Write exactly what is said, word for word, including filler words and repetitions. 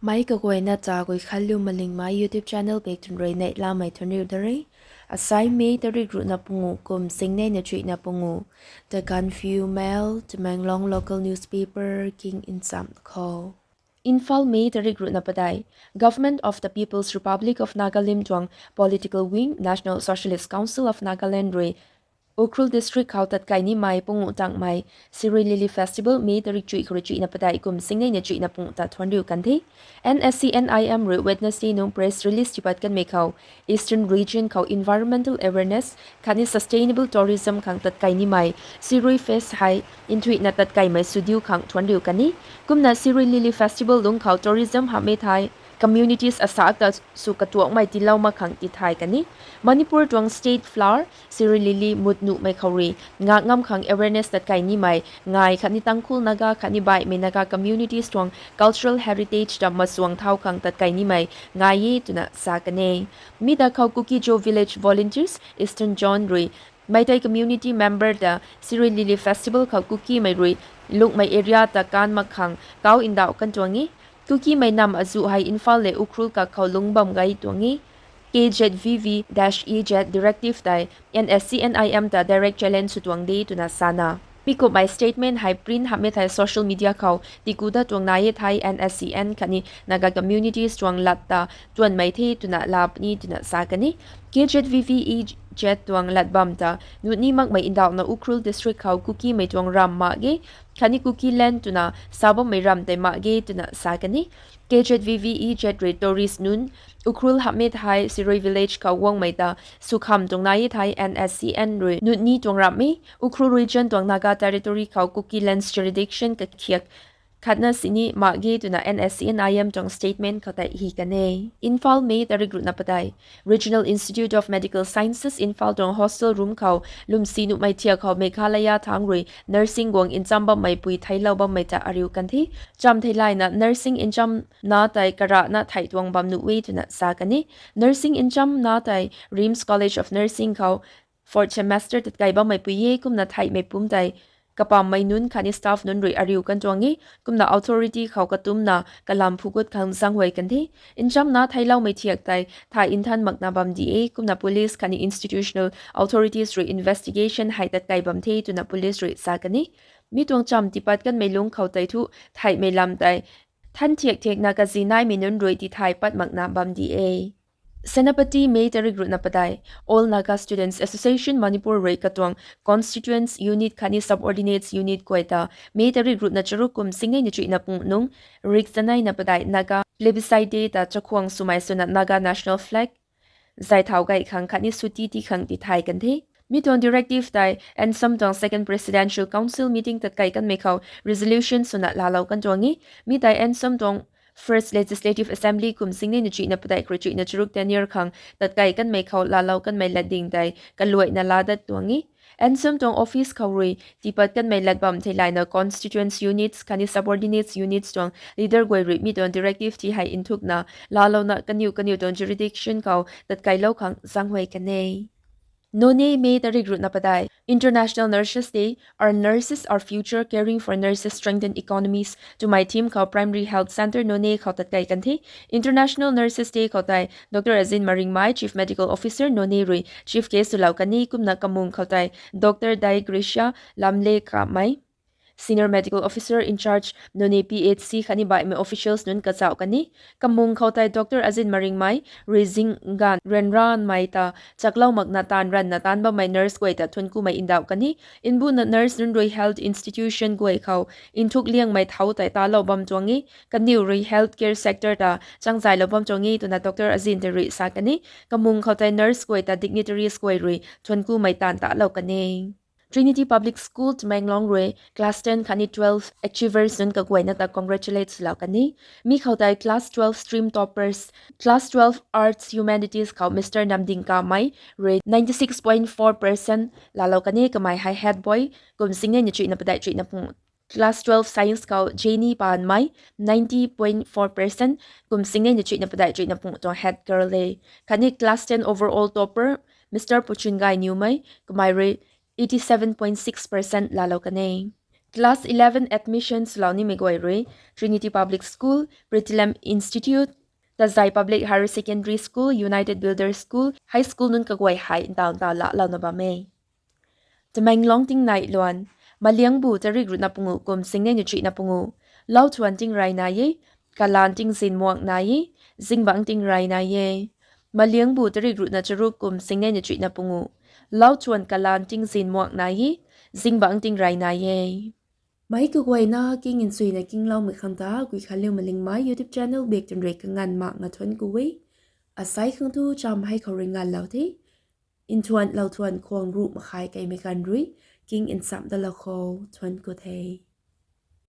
Mei kaguayna ta Guikhanliu Malingmei YouTube channel bak tun rui neihlamei thuanriu da re. Asai May tarik ruhna pungu kum singnei na chuihna pungu. The Gaanphiu Mail, Tamenglong local newspaper king ncham khou. Imphal, May tarik ruhna padeih. Government of the People's Republic of Nagalim tuang political wing, National Socialist Council of Nagaland rui Ukhrul District khou tatkai nimei pungu tangmei Shirui Lily Festival May tarik chuih khou rui chuihna padeih kum singnei na chuihna pungu ta thuanriu kan the. N S C N I M rui Wednesday nung press release tipat kanmei khou, Eastern Region khou environmental awareness khatni sustainable tourism khang tatkai nimei Shirui Fest hei nthuihna tatkaimei sudiu khang thuanriu kan e. Kumna Shirui Lily Festival lungc khou tourism hamhmei thei communities asak ta sw katuakmei tiilou mak khang tithay kan e. Manipur tuang state flower Shirui Lily mut nuhmei khou rui ngak ngam khang awareness tatkai nimei ngai khatni Tangkhul Naga khatni baihmei Naga communities tuang cultural heritage ta masuang thau khang tatkai nimei ngai e twna sa kan e. Mi ta khou Kuki-Zo village volunteers Eastern Zone rui Meitei community member ta Shirui Lily Festival khou Kukimei rui lungmei area ta kan mak khang kau ndauh kan tuang e. Kukimei nam azuh hei Imphal le Ukhrul kak khou lungc bam gay tuang e. K Z V V dash E Z directive tei N S C N I M ta direct challenge sw tuang de twna sana. Mi kumhmei statement hei print hamhmei thei social media khou tiku dat tuang nai e thei N S C N khatni Naga communities tuang lat ta tuanmei the twna laa puni twna sa kan e. K Z V V E Z tuang lat bam ta nuni makmei ndauhna Ukhrul District khou Kukimei tuang ram mak ge, khatni Kukiland twna sa bammei ram tei mak ge twna sa kan e. K Z V V E Z rui tourist nunc Ukhrul hamhmei thei Shirui village khou guangmei ta sw kham tuang nai e thei N S C N rui nuni tuang ram e, Ukhrul region tuang Naga territory khou Kukiland's jurisdiction kakhiak khatna sini mak ge twna N S C N I M tuang statement khou tei hi kan e. Imphal, May tarik ruhna padeih. Regional Institute of Medical Sciences Imphal tuang hostel room khou lwmsi nuhmei thiak khou Meghalaya thangc rui nursing guang ncham bammeipui theiclou bammei ta ariu kan the. Cham theilayna nursing nchamna tei karana theih tuang bam nuh e twna sa kan e. Nursing nchamna tei RIMS College of Nursing khou fourth semester tatkai bammeipui e. Kumna theihmei pumc tei kapammei nunc khatni staff nunc rui ariu kan tuang e. Kumna authority khou katumna kalam phugut khang zaenghuay kan the. Nchamna theicloumei thiak tei thay nthan makna bam di e. Kumna police khatni institutional authorities rui investigation hei tatkai bam the twna police rui sa kan e. Mi tuang cham tipat kanmei lungc khou tei thu theihmei lam tei than thiak thiakna kazi naimei nunc rui tithay pat makna bam di e. Senapati, May tarik ruhna padeih. All Naga Students Association Manipur rui katuang constituents unit khatni subordinates unit guay ta May tarik ruhna charuk kum singnei na chuihna pung nung rik zaneina padeih Naga Plebiscite Day ta chakhwang swmei swna Naga national flag zay thau gay khang khatni suti ti khang tithay kan the. Mi tuang directive tei ANSAM tuang Second Presidential Council meeting tatkai kanmei khou resolution swna laalou kan tuang e. Mi tei ANSAM tuang First Legislative Assembly kum singnei na chuihna padeih khrui chuihna charuk tenure khang tatkai kanmei khou laalou kanmei latding tei kaluaina laa dat tuang e. ANSAM tuang office khou rui tipat kanmei lat bam theilayna constituents units khatni subordinates units tuang leader guay rui mi tuang directive ti hei nthukna laalouna kaniw kaniw tuang jurisdiction khou tatkailou khang zaenghuay kan e. Noney, May tarik ruhna padeih. International Nurses Day. Our nurses, our future, caring for nurses strengthen economies twmei theme khou Primary Health Centre Noney khou tatkai kan the. International Nurses Day khou tei Doctor Azin Maringmai, Chief Medical Officer Noney rui chief guest swlou kan e. Kumna kamung khou tei Doctor Dai Gracia Lamle Kamei, Senior Medical Officer in charge Noney P H C khatni baihmei officials nunc kazauh kan e. Kamung khou tei Doctor Azin Maringmai rui zingganv ryanranmei ta chaklou makna taanv ranvna taanv bammei nurse guay ta thuankumei ndauh kan e. Mbuna nurse nunc rui health institution guay khou nthuk liangmei thau tei talou bam tuang e. Kaniw rui healthcare sector ta changzaylou bam tuang e twna Doctor Azin tei rui sa kan e. Kamung khou tei nurse guay ta dignitaries guay rui thuankumei taanv talou kan e. Trinity Public School Tamenglong rui class ten khatni twelve achievers nunc kaguayna ta congratulate swlou kan e. Mi khou tei class twelve stream toppers, class twelve Arts Humanities khou Mister Namding Kamei rui ninety six point four percent laalou kan e. Kamei hei head boy kum singnei na chuihna padeih chuihna pung. Class twelve Science khou Jenny Panmei ninety point four percent kum singnei na chuihna padeih chuihna pung tuang head girl e. Khatni class ten overall topper Mister Puchun Gainiumei kamei rui eighty seven point six percent laalou kan e. Class eleven admissions lou nimei guay rui Trinity Public School, Bethlehem Institute, Tazai Public Higher Secondary School, United Builders School, High School nunc kaguay hei ntaw ntaw lalouna bam e. Tamenglong tingnai luan, Maliangbu tarik ruhna pungu kum singnei na chuihna pungu, Lauthuan tingrayna e, Kalan tingzin muakna e, Zingbangc tingrayna e. Maliangbu tarik ruhna charuk kum singnei na chuihna pungu, Lauthuan Kalan tingzin muakna e, Zingbangc tingrayna e. Mei kaguayna king nsuina kingloumei khang ta Guikhanliu Malingmei YouTube channel bak tun rui kanganv mak nga thuanc ku e. Asai khang tu cham hei khou rui nganvlou the. Nthuan Lauthuan khwang ruh makhai kaimei ganv rui king nsam dalou khou thuanc ku the.